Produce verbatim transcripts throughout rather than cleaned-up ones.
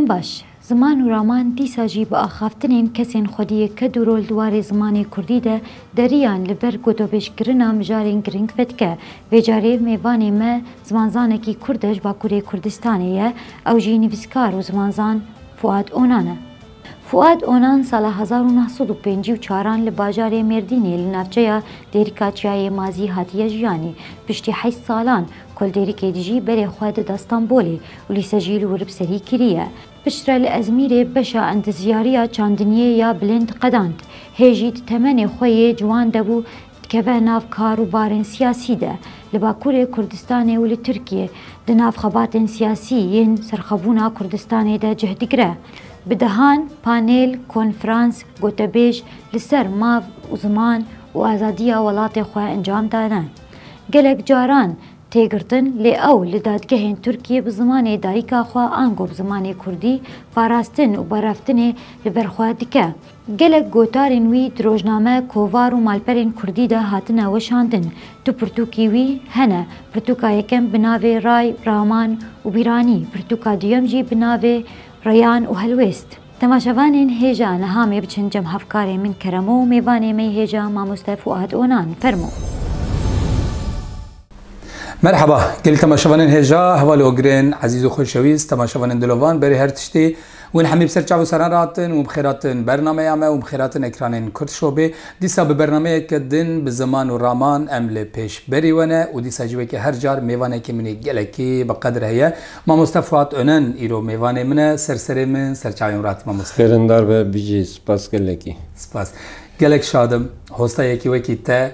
Baş, ziman û raman dîsa jî bi axaftinên kesên xwediyê ked û rol di warê zimanê kurdî de deriyan li ber gotobêjkirina mijarên giring vedike. Vê carê mêvanê me zimanzanekî kurd e, ji Bakurê Kurdistanê ye, ew jî nivîskar û zimanzan Fuat Onan e. Fuat Onan sala hezar û neh sed û pêncî û çaran li bajarê Mêrdînê li navçeya Dêrika Çiyayê Mazî hatiye jiyanê. Piştî heşt salan ku li Dêrikê dijî, berê xwe dida Stenbolê û lîse jî li wir bi serî kiriye. Piştre li Ezmîrê beşa endezyariya çandiniyê ya bilind qedand. Hê jî di temenê xwe yê ciwan de bû, dikeve nav kar û barên siyasî de. Li Bakurê Kurdistanê û li Tirkiyê di nav xebatên siyasî yên serxwebûna Kurdistanê de cih digire. Bi dehan panel, konferans, gotebêj li ser mav û ziman û azadiya welatê xwe encam dane. Gelek caran tê girtin, lê ew li dadgehên Tirkiyê bi zimanê dayika xwe ango bi zimanê kurdî parastin û bareftinê li ber xwe dike. Gelek gotarên wî di rojname, kovar û malperên kurdî de hatine weşandin. Du pirtûkî wî hene. Pirtûka yekem bi navê Ray, Raman û Bîranî, pirtûka duyem jî bi navê Reyan û Helwêst. Temaşevanên hêja, niha em ê biçin cem hevkarê min Keremo û mêvanê me yê hêja mamoste Fuat Onan. Fermo. Merhaba, gelî temaşevanên hêja, heval û ogirên ezîz û xweşewîst, temaşevanên dilovan, berê her tiştî win hemî bi ser çav û seran rahatin û bi xêr hatin bernameya me û bi xêr hatin ekranên Kurd Şobê. Dîsa bi bernameyeke din bi ziman û raman em li pêş berî we ne û dîsa jî weke her car mêvanekî min ê gelekî bi qedir heye. Mamoste Fuat Onan îro mêvanê min e, ser serê min, ser çavên min rahat mamoste. Xêrindar be, bijî, spas gelekî. Spas. Gelek şadim, hostayekî wekî te,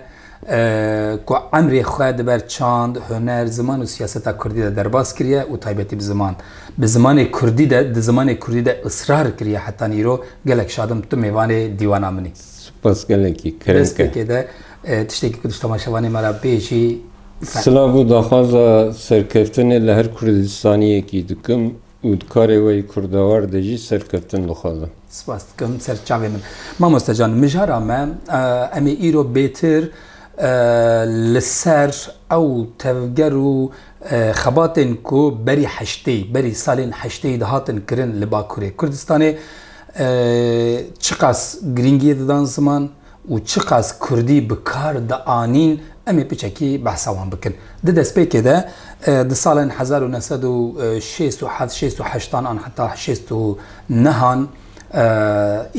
e, ku emrê xwe di ber çand, huner, ziman û siyaseta kurdî de derbas kiriye û taybetî bi ziman, bi zimanê kurdî de, di zimanê kurdî de israr kiriye heta îro, gelek şadim tu mêvanê dîwana min î. Spas gelekî, kerem ke. Destpêkê de, e, tiştekî ku tu ji temaşevanê me re bêjî. Silav û daxwaza serkeftinê li her Kurdistaniyekî dikim û di karê we yê kurdewar de jî serkeftin dixwazim. Spas dikim, ser çavê min. Mamoste can, mijara me, e, em ê îro bêtir, e, li ser ew tevger û, e, xebatên ku berî heştê, berî salên heştê dihatin kirin li Bakurê Kurdistanê, e, çiqas girîngiyê didan ziman, û çiqas kurdî bi kar dianîn, em ê piçekî behsa wan bikin. Di destpêkê de, e, di salên hezar û neh sed û şêst û heft, şêst û heştan an heta şêst û nehan, e,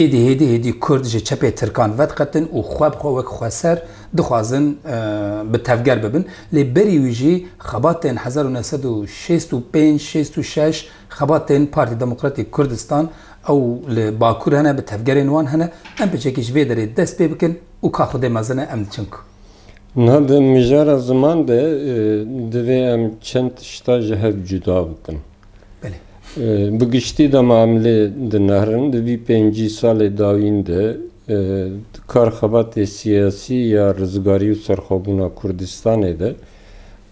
êdî hêdî hêdî kurd ji çepê tirkan vedqetin û xwe bi xwe wek xweser dixwazin, e, bi tevger bibin. Lê berî wî jî xebatên hezar û neh sed û şêst û pênc, şêst û şeş, xebatên Partî Demokratîk Kurdistan, ew li Bakur hene, bi tevgerên wan hene. Em piçekî ji vê derê dest pê bikin û ka Xwedê mezin e, em diçin ku. Niha di mijara ziman de, e, divê em çend tişta ji hev cuda bikin. Belê. E, bi giştî dema em lê dinihrin, di vî pêncî salê dawîn de, e, di kar xebatê siyasî ya rizgarî û serxwebûna Kurdistanê de,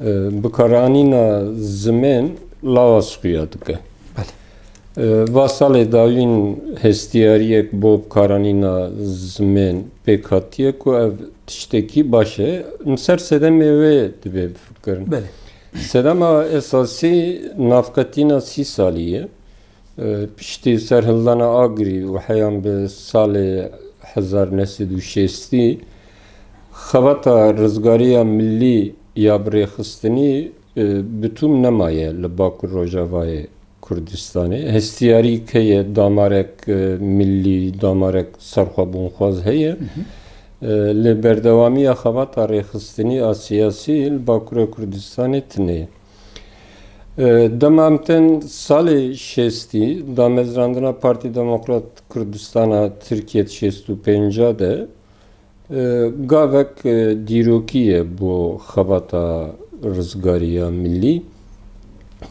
e, bikaranîna zimên lawas xuya dike. Belê. E, va salê dawîn hestiyariyek bo bikaranîna zimên pêk hatiye ku ev tiştekî baş e. Li ser sedemê wê divê bifikirin. Belê. Sedema esasî navqetîna sî salî ye. E, piştî serhildana Agirî û heyan bi salê hezar neh sed û şêstî xebata rizgariya millî ya birêxistinî, e, bi tûm nemaye li Bakur Rojavayê Kurdistanê. Hestiyarî heye, damarek, e, millî, damarek serxwebûnxwaz heye. Hı hı. E, lê berdewamiya xebata rêxistinî a siyasî li Bakurê Kurdistanê tune ye. E, dema em tên salê şêstî, damezrandina Partî Demokrat Kurdistana Tirkiye di şêst û pênca de, e, gavek, e, dîrokî ye bo xebata rizgariya millî.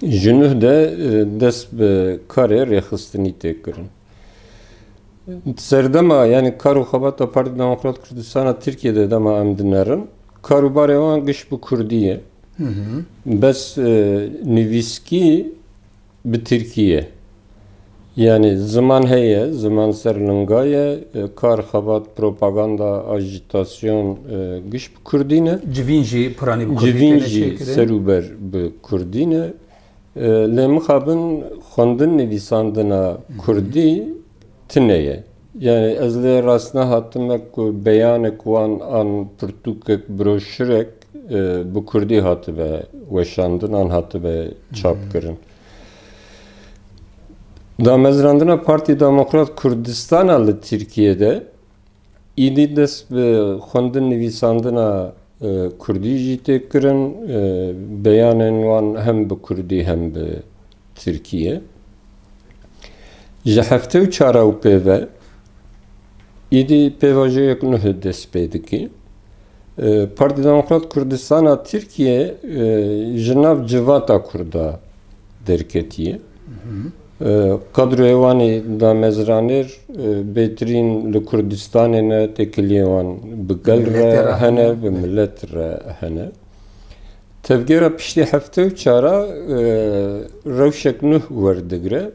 Ji nuh de, e, dest bi karê rêxistinî tê kirin. Serdema, yanî kar û xebata Partî Demokrat Kurdistana Tirkiye de dema em dinerin, kar û barê wan giş bi kurdî ye. Hı hı. Bes, e, nivîskî bi tirkî ye. Yanî ziman heye, ziman ser linga ye, e, kar, xebat, propaganda, ajîtasyon, e, giş bi kurdî ne. Civîn jî piranî bi kurdî têne çêkirin. Civîn jî ser û ber bi kurdî ne. E, lê mixabin xwendin nivîsandina kurdî tune ye. Yani ez lê rast nehatime ku beyanek wan an pirtûkek, broşurek, e, bi kurdî hatibe weşandin an hatibe çapkirin. Damezrandina Partî Demokrat Kurdistana li Tirkiyê de îdî dest bi xwendin nivîsandina, e, kurdî jî tê kirin. E, beyanên wan hem bi kurdî hem bi tirkî ye. Ji heftê û çar û pê ve îdî pêvajoyek nuh dest pê dike. E, Partî Demokrat Kurdistana Tirkiye, e, ji nav civata kurda derketiye. E, kadroyê wan ê damezranêr, e, bêtirîn li Kurdistanê ne, têkiliyê wan bi gel re hene, bi milet re hene. Tevgera piştî heftê û çar a, e, rewşek nuh werdigre.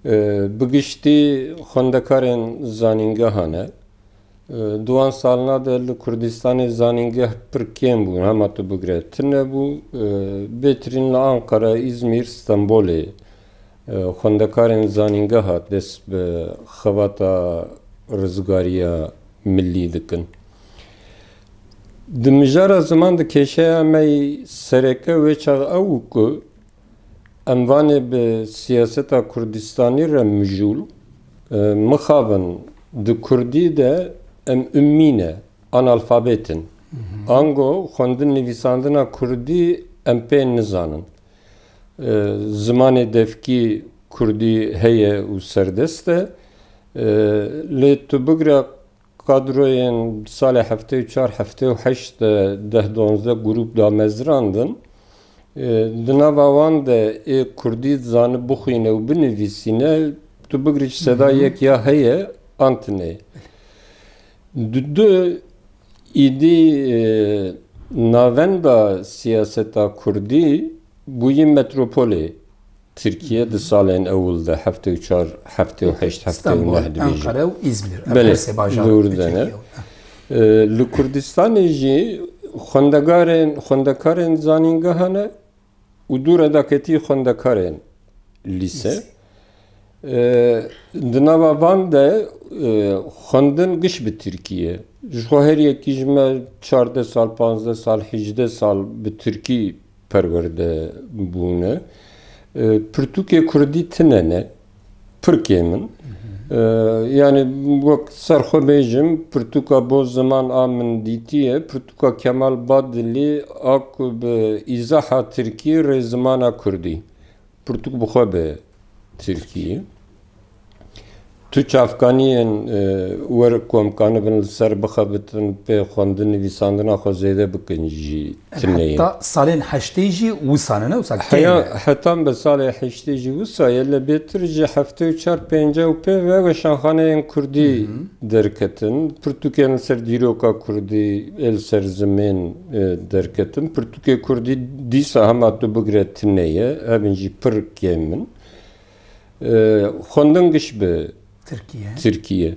E, bi giştî xwendekarên zanîngeha ne. E, di wan salina de li Kurdistanê zanîngeh pir kêm bûn, hema tu bigire tune bû. E, bêtirîn li Ankara, Îzmîr, Stenbolê, e, xwendekarên zanîngeha dest bi xebata rizgariya milî dikin. Di mijara ziman de kêşeya me yî sereke wê çax ew ku em vanê bi siyaseta Kurdistanî re mijûl, e, mixabin di kurdî de em ummî ne, analfabet in. Ango xwendin nivîsandina kurdî em pê nizanin. E, zimanê devkî kurdî heye û serdest e. E, lê tu bigire kadroyên salê heftê û çar, heftê û heşt de deh duwazdeh grûp damezrandin. E, di nava wan de ê kurdî dizane bixwîne û binivîsîne, tu bigirî ji seda yek ya heye an tune. Di du îdî, e, navenda siyaseta kurdî bûyî metropolê Tirkiye di salên ewil de, heftê û çar, heftê û heşt, heftê û neh Stenbol, dibêjin. Ankara û Îzmîr. Ev Belê, her sê bajar dûr de ne. Tirkiye. E, li Kurdistanê jî xwendegarên, xwendekarên zanîngeha ne û dû re daketî xwendekarên lîse. Lîse. E, di nava van de, e, xwendin giş bi tirkî ye. Ji xwe her yekî ji me çardeh sal, panzdeh sal, hejde sal bi tirkî perwerde bûne. E, pirtûkê kurdî tine ne, pir kêm in. E, yani wek ser xwe bêjim, pirtûka Bo Ziman a min dîtiye, pirtûka Kemal Badilî a ku bi îzaha tirkî rê zimana kurdî. Pirtûk bi xwe bi tirkî. Tu çavkaniyên, e, wer ku em kanibin li ser bixebitin, pê xwendin nivîsandina xwe zêde bikin jî tune ye. Heta salên heştê jî wisa ne, wisa kêm e. Heya, heta bi salê heştê jî wisa ye, lê bêtir ji heftê û çar pêncî û pê ve weşanxaneyên kurdî derketin. Pirtûkên li ser dîroka kurdî, ê li ser zimên, e, derketin. Pirtûkê kurdî dîsa hema tu bigire tune ye, hebin jî pir kêm in. E, xwendin giş bi Tirkiye. Tirkiye.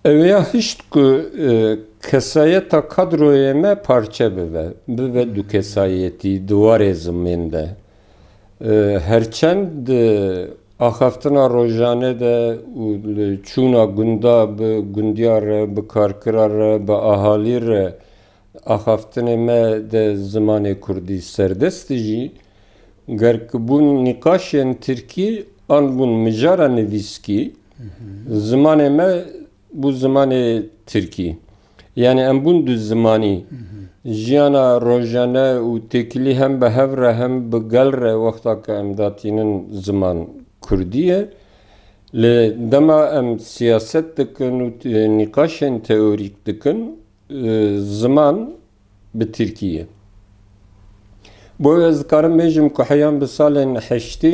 Ew ya hişt ku, e, kesayeta kadroyê me parçe bibe, bibe du kesayetî di warê zimên de. E, herçend di axaftina rojane de û li çûna gunda bi gundiya re, bi karkira re, bi ahalî re axaftinê me de zimanê kurdî serdest e jî, ger ku bûn nîqaşên tirkî an bûn mijara nivîskî, zimanê me bû zimanê tirkî. Yani em bûn du zimanî. Jiyana rojane û têkilî hem bi hev re hem bi gel re wexta ku em datînin ziman kurdî ye. Lê dema em siyaset dikin û te-, nîqaşên teorîk dikin, e, ziman bi tirkî ye. Bo ez dikarim bêjim ku heyan bi salên heştê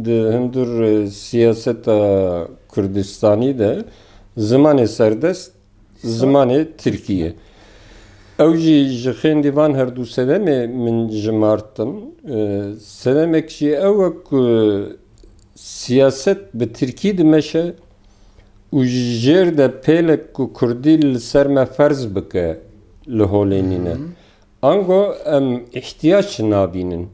di hundir, e, siyaseta Kurdistanî de zimanê serdest zimanê tirkî ye. Ew jî ji xêndî van her du sedemê min jimartin. E, sedemek jî ew e ku siyaset bi tirkî dimeşe û ji jêr de pêlek ku kurdî li ser me ferz bike, li holê nîne. Ango em îhtiyac nabînin.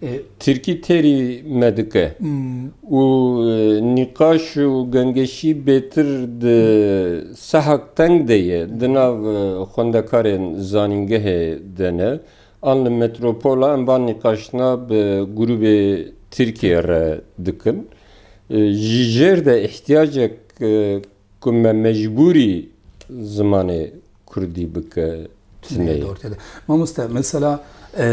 E, Tirkî têrî me dike. Hmm. Û, e, nîqaş û gengeşî bêtir di sehak teng de ye. Di nav, e, xwendekarên zanîngehê de ne. An li metropola em van nîqaştina bi grûbê Tirkiye re dikin. E, ji jêr de ihtiyacek, e, ku me mecbûrî zimanê kurdî bike. Tune ye. Doğru dedi. Mamoste, mesela, e,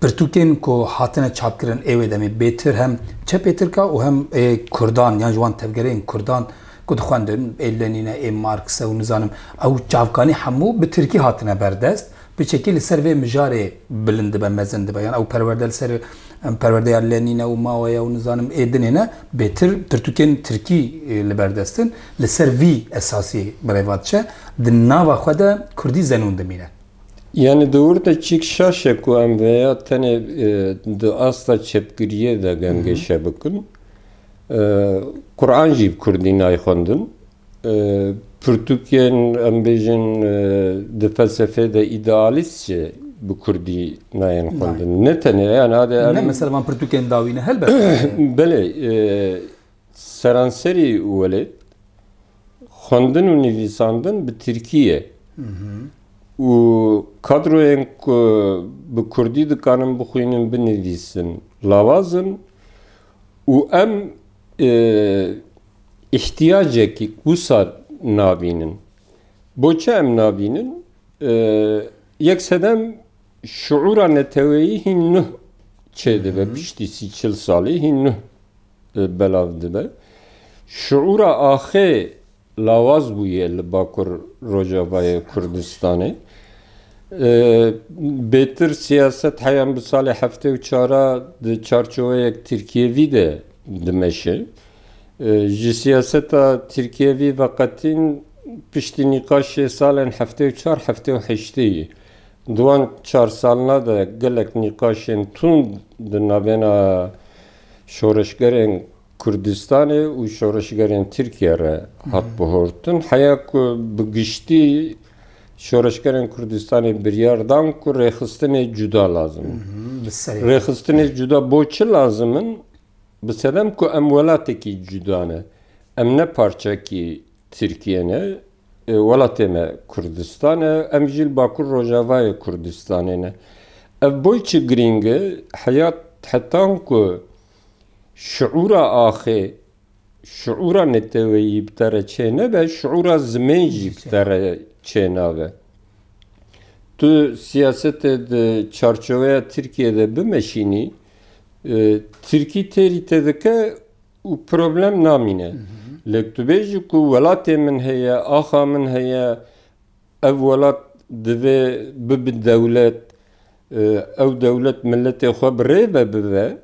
pirtûkên ku hatine çapkirin ê wê demê bêtir hem çepê Tirka û hem ê Kurdan, yan ji wan tevgereyên Kurdan ku dixwendin, ê Lenîne, ê Markse û nizanim, ew çavkanî hemû bi Tirkî hatine berdest. Piçekî li ser vê mijarê bilind dibe, mezin dibe. Yan ew perwerde li ser, em, perwerdeya Lenîne û Maoye û nizanim ê dinê ne, bêtir pirtûkên tirkî, e, li ber dest in. Li ser vî esasî birêva diçe, di nava xwe de kurdî zenûn dimîne. Yani di wir de çîk şaş e ku em veya tenê, e, di asta çepgiriyê de gengeşe bikin. E, Quran jî bi kurdî nayê xwendin. E, pirtûkên, em bêjin, e, di felsefê de îdealîst jî bi kurdî nayên xwendin. Ne tenê, yani, hadi Ne em mesela van pirtûkên dawî ne, helbet. Belê, e, seranserî welêt xwendin û nivîsandin bi tirkî ye. Û kadroyên ku bi kurdî dikanin bixwînin, binivîsin, lawaz in. Û em, e, îhtiyacekî wisa nabînin. Bo çi em nabînin? E, yek sedem şiûra neteweyî hîn nuh çêdibe, piştî sî çil salî hîn nuh, e, belav dibe. Şiûra axê lawaz bûye li Bakur Rojavayê Kurdistanê. E, bêtir siyaset heyan bi salê heftê û çar a di çarçoveyek Tirkiyevî de dimeşe. E, ji siyaseta Tirkiyevî veqetîn piştî nîqaşê salên heftê û çar heftê û heştê yî. Di wan çar salna de gelek nîqaşên tund di navbena şoreşgerên Kurdistanê û şoreşgerên Tirkiye re hat bihortin. Heya ku bi giştî şoreşgerên Kurdistanê biryar dan ku rêxistinê cuda lazim e. Bi serê. Rêxistinê cuda bo çi lazim in? Bi sedem ku em welatekî cuda ne. Em ne parçekî Tirkiye ne. E, welatê me Kurdistan e. Em jî li Bakur Rojavayê Kurdistanê ne. Ev boy çi girîng e? Heya hetan ku şiûra axê, şiûra neteweyî bi te re çê nebe, şiûra zimên jî bi te re çê nabe. Tu siyasetê di çarçoveya Tirkiye de bimeşînî, e, Tirkî têrî te dike û problem namîne. Lê tu bêjî ku welatê min heye, axa min heye, ev welat divê bibe dewlet, e, ew dewlet miletê xwe bi rê ve bibe,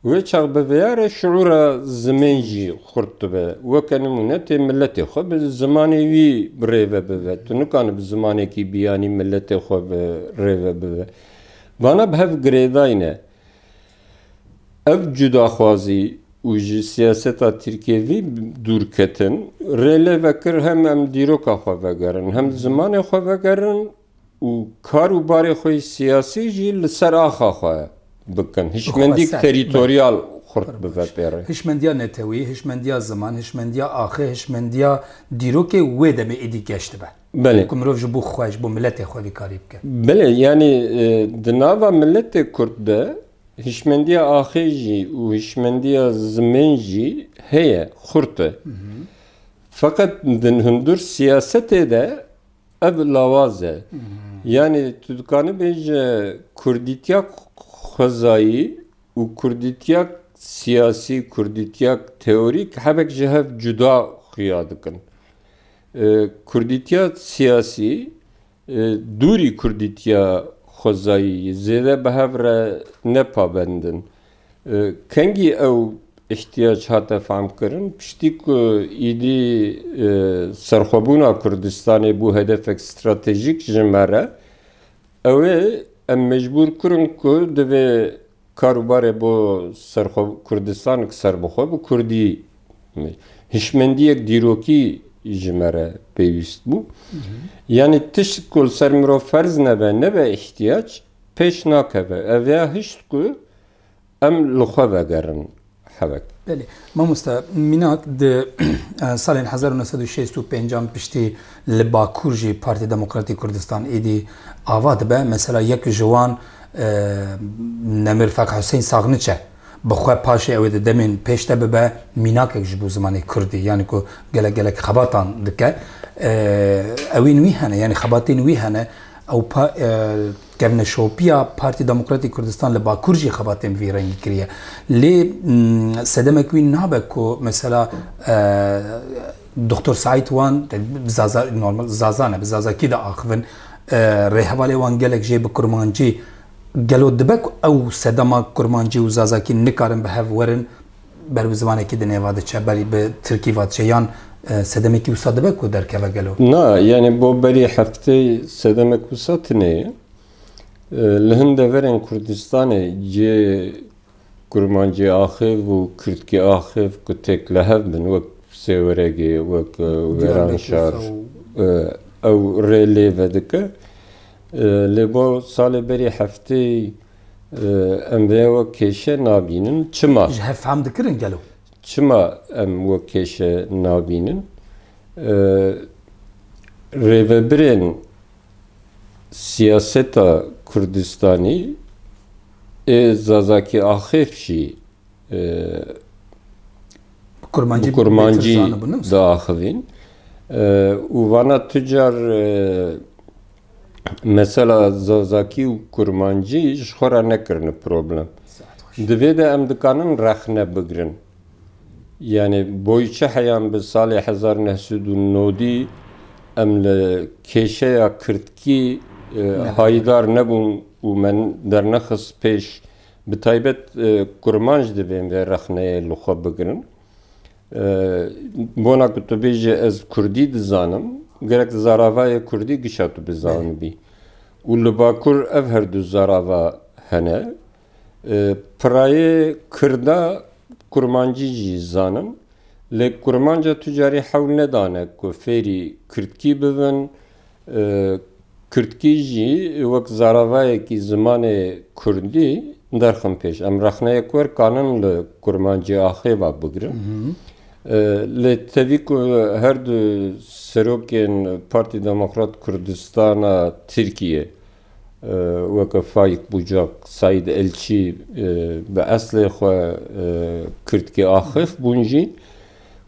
wê çax bi vê re şiûra zimên jî xurt dibe. Weke nimûne tê miletê xwe bi zimanê wî bi rê ve bibe. Tu nikanî bi zimanekî biyanî miletê xwe bi rê ve bibe. Vana bi hev girêdayî ne. Ev cudaxwazî û ji siyaseta Tirkiyevî dûr ketin, rê lê vekir hem em dîroka xwe vegerin, hem zimanê xwe vegerin û kar û barê xwe yî siyasî jî li ser axa xwe bikin. Hişmendîk terîtoryal xurt bibe pê re. Hişmendiya netewî, hişmendiya ziman, hişmendiya axê, hişmendiya dîrokê wê demê êdî geş dibe. Belê. Ku mirov ji bo xwe, ji bo miletê xwe vî karî bike. Belê, yanî, e, di nava miletê Kurd de hişmendiya axê jî û hişmendiya zimên jî heye, xurt e. Feqet di hundir siyasetê de ev lawaz e. Yanî tu dikanî bêje kurdîtiya xwezayî û kurdîtiya siyasî, kurdîtiya teorîk hebek ji hev cuda xuya dikin. E, kurdîtiya siyasî, e, dûrî kurdîtiya xwezayî zêde bi hev re ne pabend in. E, kengî ew îhtiyac hate fehmkirin? Piştî ku îdî, e, serxwebûna Kurdistanê bû hedefek stratejîk ji me re, ew ê em mecbûr kirin ku divê kar û barê bo serxwe-, Kurdistanek serbixwe bi kurdî, hişmendiyek dîrokî ji me re pêwîst bû. Yanî tişt ku li ser mirov ferz nebe, nebe îhtiyac, pêş nakeve. Ev ya hişt ku Em li xwe vegerin hevek. Belê. Mamoste, mînak di salên hezar û neh sed û şêst û pêncan piştî li Bakur jî Partî Demokratîk Kurdistan êdî ava dibe. Mesela yek ji wan e, Nemir Fek Huseyîn Saxniç e. Bi xwe paşê ew ê di demên pêş de bibe mînakek ji bo zimanê kurdî. Yanî ku gelek gelek xebatan dike. E, ewên wî hene, yanî xebatên wî hene. Ew pa, e, kevneşopiya Partî Demokratîk Kurdistan li Bakur jî xebatên vî rengî kiriye. Lê, m, sedemek wî nabe ku mesela, e, Doktor Saîd wan, bi Zaza, normal Zaza ne, bi Zazakî de axivin, e, rêhevalê wan gelek jê bi kurmancî, gelo dibe ku ew sedema kurmancî û Zazakî nikarin bi hev werin, ber bi zimanekî din ê va diçe, berî bi tirkî va diçe, yan, e, sedemekî wisa dibe ku derkeve gelo? Na, yani bo berî heftê sedemek wisa tune ye. E, li hin deverên Kurdistanê cihê kurmancî axêv û kirdkî axêv ku têk li hev bin, wek Sêweregê, wek, e, Wêranşar, e, ew rê lê vedike. E, lê bo salê berî heftê, e, em vê wek kêşe nabînin. Çima? Ji hev fehm dikirin gelo? Çima em wek kêşe nabînin? E, rêvebirên siyaseta Kurdistanî ê Zazakî axêf jî, e, Kurmancî bi kurmancî diaxivîn. E, û vana tu car, e, mesela Zazakî û kurmancî ji xwe re nekirine problem. Di vê de em dikanin rexne bigrin. Yani boy çi heyan bi salê hezar neh sed û nodî em li kêşeya kirdkî, e, hayîdar nebûn û me dernexist pêş. Bi taybet, e, kurmanc divên vê rexneyê li xwe bigirin. E, bona ku tu bêjî ez kurdî dizanim, gerek zaravayê kurdî gişa tu bizanibî. Û li Bakur ev her du zarava hene. E, pirayê kirda kurmancî jî zanin. Lê kurmanca tu carî hewl nedane ku fêrî kirdkî bibin. E, kirdkî jî wek zaravayekî zimanê kurdî derxin pêş. Em rexneyek wer kanin li kurmancî axêva bigrin. E, lê tevî ku her du serokên Partî Demokrat Kurdistana Tirkiye, e, weke Faik Bucak, Saîd Elçî, e, bi eslê xwe, e, kirdkî axif bûn jî,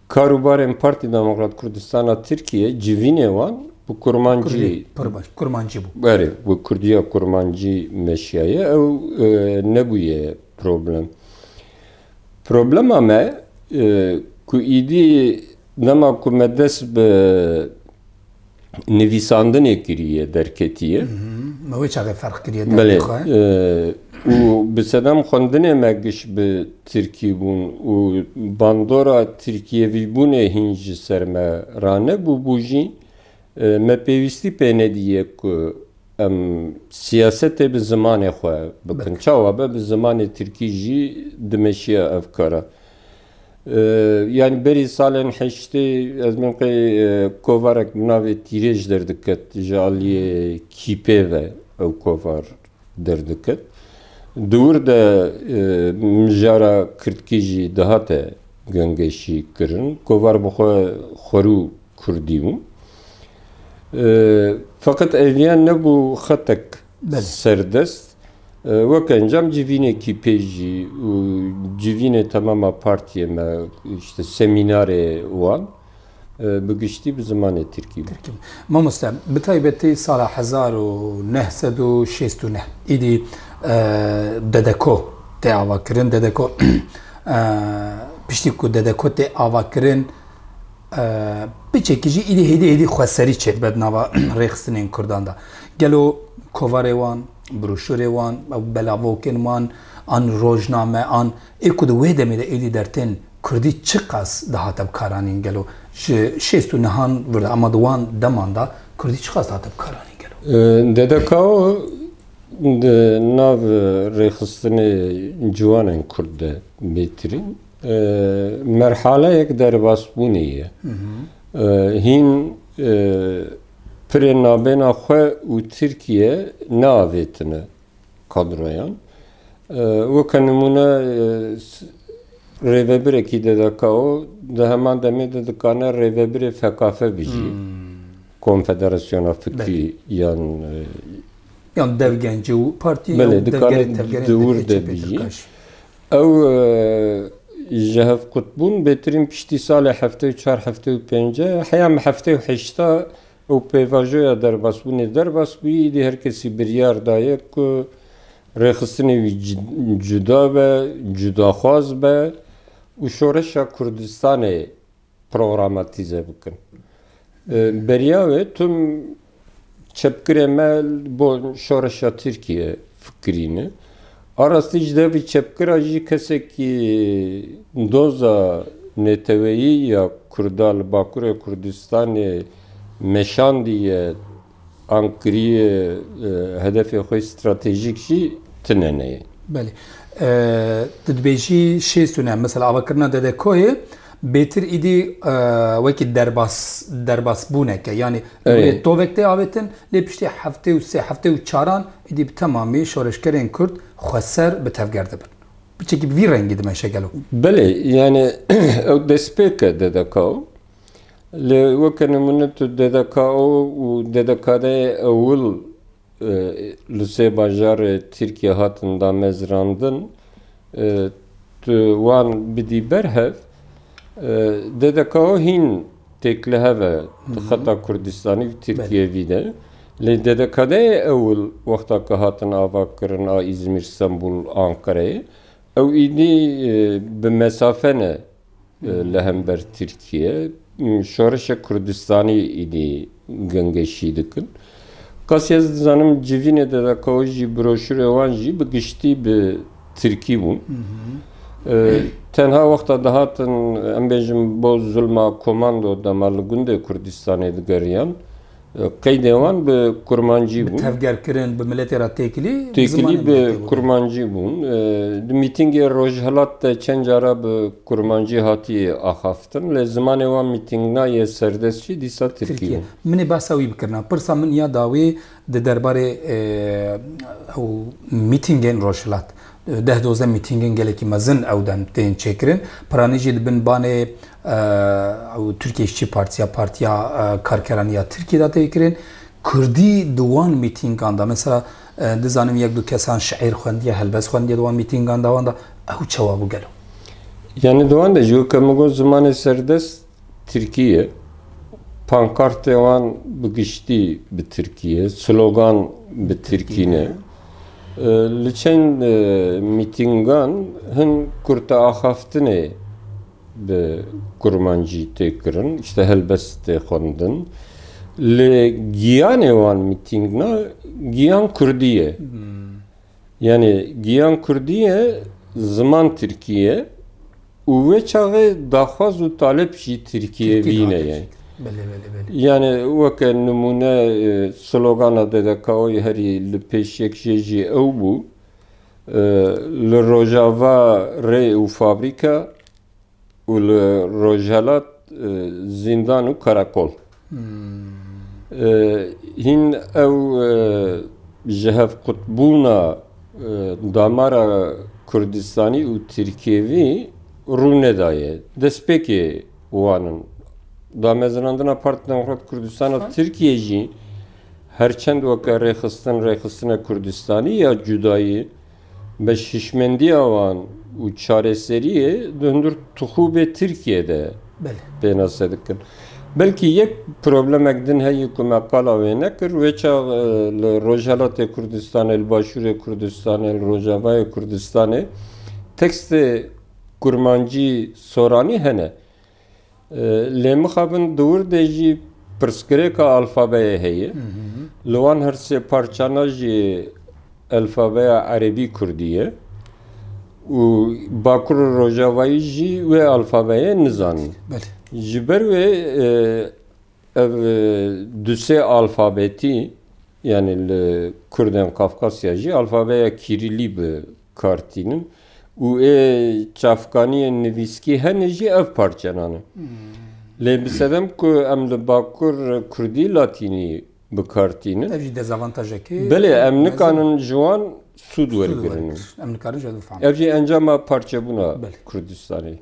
karûbarên Partî Demokrat Kurdistana Tirkiye civînê wan bi kurmancî, Kurdî, pir baş, kurmancî bû. Berê, bi kurdiya kurmancî meşiyaye, ew, e, nebûye problem. Problema me, e, ku îdî dema ku me dest bi nivîsandinê kiriye, derketiye. Hı hı. Me wê çaxê ferq kiriye. Belê, derketiye. E, û bi sedem xwendinê me giş bi tirkî bûn û bandora tirkiyevîbûnê hîn ji ser me ranebû, bû jî, e, me pêwîstî pê nediye ku em siyasetê bi zimanê xwe bikin. Bikin. Çawa be, bi zimanê tirkî jî dimeşiya ev kara. E, yani berî salên heştê ez min qey, e, kovarek bi navê Tîrêj derdiket, ji aliyê Kîpê ve ew kovar derdiket. Di wir de, e, mijara kirdkî jî dihate gengeşî kirin. Kovar bi xwe xwerû kurdî bû. E, feqet eviya nebû xetek, belê, serdest. E, wek encam civînê Kîpê jî û civînê temama partiyê me, işte semînarê wan, e, bi giştî bi zimanê tirkî bû. Tirkî. Mamoste, bi taybetî sala hezar û neh sed û şêst û neh îdî, e, Dedeko tê avakirin. Dedeko, e, piştî ku Dedeko tê avakirin, e, piçekî jî îdî hêdî hêdî xweserî çêdibe di nava rêxistinên Kurdan de. Gelo kovarê wan, broşurê wan, ew belavokên wan, an rojname, an ê ku di wê demê de êdî dertên kurdî çiqas dihate bikaranîn gelo? Ji şêst û nehan vir de, ama di wan deman de kurdî çiqas dihate bikaranîn gelo? E, D D K O di nav rêxistinê ciwanên kurd de bêtirîn, e, merhaleyek derbasbûnê ye. Hı hı. E, hîn, e, pirê nabêna xwe û Tirkiye neavêtine kadroyan. E, weke nimûne, e, s-, rêvebirekî D D K O di heman demê de dikane rêvebirê F K F bijî. Hmm. Konfederasyona Fikrî Belê. yan, e, Yan devgencî û partiyê Belê, yan dikare devgerê tevgerê di wir de de çepê bijî. Tirkan jî. Ew, e, ji hevqutbûn bêtirîn piştî salê heftê û çar heftê û pênc e, heya min heftê û heşta ew pêvajoya derbasbûnê derbas bûyî, îdî her kesî biryar daye ku rêxistinê wî ci-, cuda be, cudaxwaz be û şoreşa Kurdistanê programatîze bikin. E, beriya wê tim çepgirê me bo şoreşa Tirkiye fikirîne. A rastî ji devî çepgira jî kesekî doza neteweyî ya Kurda li Bakurê Kurdistanê meşandiye an kiriye, e, hedefê xwe stratejîk jî tine neyê. Belê. E, tu dibêjî şêst û neh, mesela avakirina D D K O'yê bêtir îdî, e, wekî derbas, derbasbûneke, yanî Ey. Wê tovek tê avêtin, lê piştî heftê û sê, heftê û çaran îdî bi temamî şoreşgerên Kurd xweser bi tevger dibin. Piçekî bi vî rengî dimeşe gelo. Belê, yani ew destpêk e D D K O. Lê weke nimûne tu D D K O û D D K D'yê ewil, e, li sê bajarê Tirkiye hatin damezrandin, e, tu wan bidî ber hev, e, D D K O hîn têk li hev e di Hı hı. xeta Kurdistanî û Belê. Tirkiyevî de. Lê D D K D'yê ewil wexta ku hatin ava kirin a Îzmîr, Stenbul, Anqereyê, ew îdî, e, bi mesafe ne, e, li hember Tirkiye. Şoreşa Kurdistanî îdî gengeşî dikin. Qasî ez dizanim civînê D D K O jî, broşurê wan jî bi giştî bi tirkî bûn. Hı hı. E, tenha wexta dihatin, em bêjin, bo zulma komando dema li gundê Kurdistanê digeriyan, qeydê wan bi kurmancî Bi bûn. tevgerkirin, bi miletê re têkilî, Têkilî zimanê bi miletê bû. kurmancî bûn. E, di mîtingê Rojhilat de çend cara bi kurmancî hatiye axaftin, lê zimanê wan mîtingna yê serdest jî dîsa tirkî Tirkiye. bûn. Min ê behsa wî bikirina. Pirsa min ya dawî di derbarê, e, ew mîtingên Rojhilat. Deh dozdeh mîtingên gelekî mezin ew dem tên çêkirin. Piranî jî di bin banê, e, ew Türkiye İşçi Partisi ya Partiya, e, Karkeranî ya Tirkiyê de tê kirin. Kurdî di wan mîtingan de, mesela, e, dizanim yek du kesan şiir xwendiye, helbest xwendiye di wan mîtingan de, wan de ew çawa bû gelo? Yani di wan de jî weke min got zimanê serdest Tirkî ye. Pankartê wan bi giştî bi Tirkî ye. Slogan bi Tirkî ne. E, li çend, e, mîtîngan hin kurteaxaftinê bi kurmancî tê kirin. İşte helbest tê xwendin. Lê giyanê wan mîtîngna giyan kurdî ye. Hmm. Yani giyan kurdî ye, ziman tirkî ye û wê çaxê daxwaz û talep jî tirkî ye. Tirkî vîne ye. Belê, belê, belê. Yani weke nimûne, e, slogana D D K O'yê herî li pêş yek jê jî ew bû. E, li Rojava rê û fabrîka, û li Rojhelat, e, zîndan û karakol. Hmm. E, hîn ew, e, ji hevqutbûna, e, damara Kurdistanî û Tirkiyevî rû nedaye. Destpêkê wan in. Damezinandina Partî Demokrat Kurdistana Tirkiye jî her çend weke rêxistin, rêxistina Kurdistanî ya cudayî, be şişmendiya wan û çareseriyê di hundir tixûbê Tirkiye de Belê. pênase dikin. Belkî yek problemek din heye ku me qala wê nekir, wê çax, e, li Rojhelatê Kurdistanê, li Başûrê Kurdistanê, li Rojavayê Kurdistanê tekstê kurmancî soranî hene. E, lê mixabin di wir de jî pirsgirêka alfabeyê heye. Hı hı. Li wan her sê parçana jî alfabeya erebî kurdî ye. Û Bakur û Rojavayî jî wê alfabeyê nizanin. Belê. Ji ber wê, e, ev, e, du sê alfabetî, yani li Kurdên Kafkasya jî alfabeya Kirîlî bi kar tînin û ê çavkaniyên nivîskî hene jî ev parçenan e. Hmm. Lê bi sedem ku em li Bakur Kurdî Latînî bi kar tînin. Ev jî dezavantajekê Belê, em mezin. nikanin ji wan Sûd wergirin. Em nikarin jî bifam. Ev jî encama parçebûna Belê. Kurdistanê.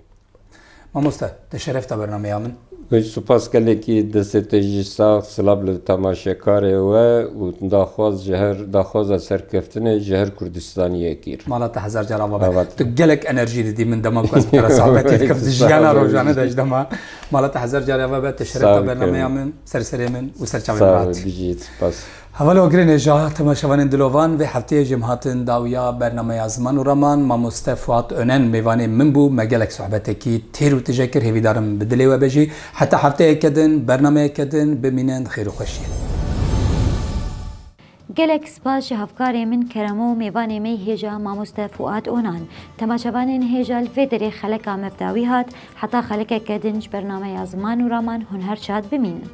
Mamoste, te şeref da bernameya min. Wê spas gelekî, destê te jî sax, silav li temaşekarê we û daxwaz ji her, daxwaza serkeftinê ji her Kurdistaniyekî re. Mala te hezar car ava be. Ava. Tu gelek enerjî didî min dema ku ez bi te re sohbetê dikim. Di jiyana rojane de ji dema. Mala te hezar car ava be, te şeref da bernameya min, ser serê min û ser çavê min Sağ rahat. ol, bijît, spas. Hevalê û girê nêja, temaşevanên dilovan, vê hefteyê jê em hatin dawiya bernameya Ziman û Raman, mamoste Fuat Önen mêvanê min bû, me gelek sohbetekî têr û tije kir, hêvîdarim bi dilê we be jî. Heta hefteyeke din, bernameyeke din, bimînin di xêr û xweşiyê. Gelek spas ji hevkarê min Keremo û mêvanê me yê hêja mamoste Fuat Onan. Temaşevanên hêja li vê derê xeleka me bi dawî hat, heta xelekeke din ji bernameya Ziman û Raman hûn her şad bimînin.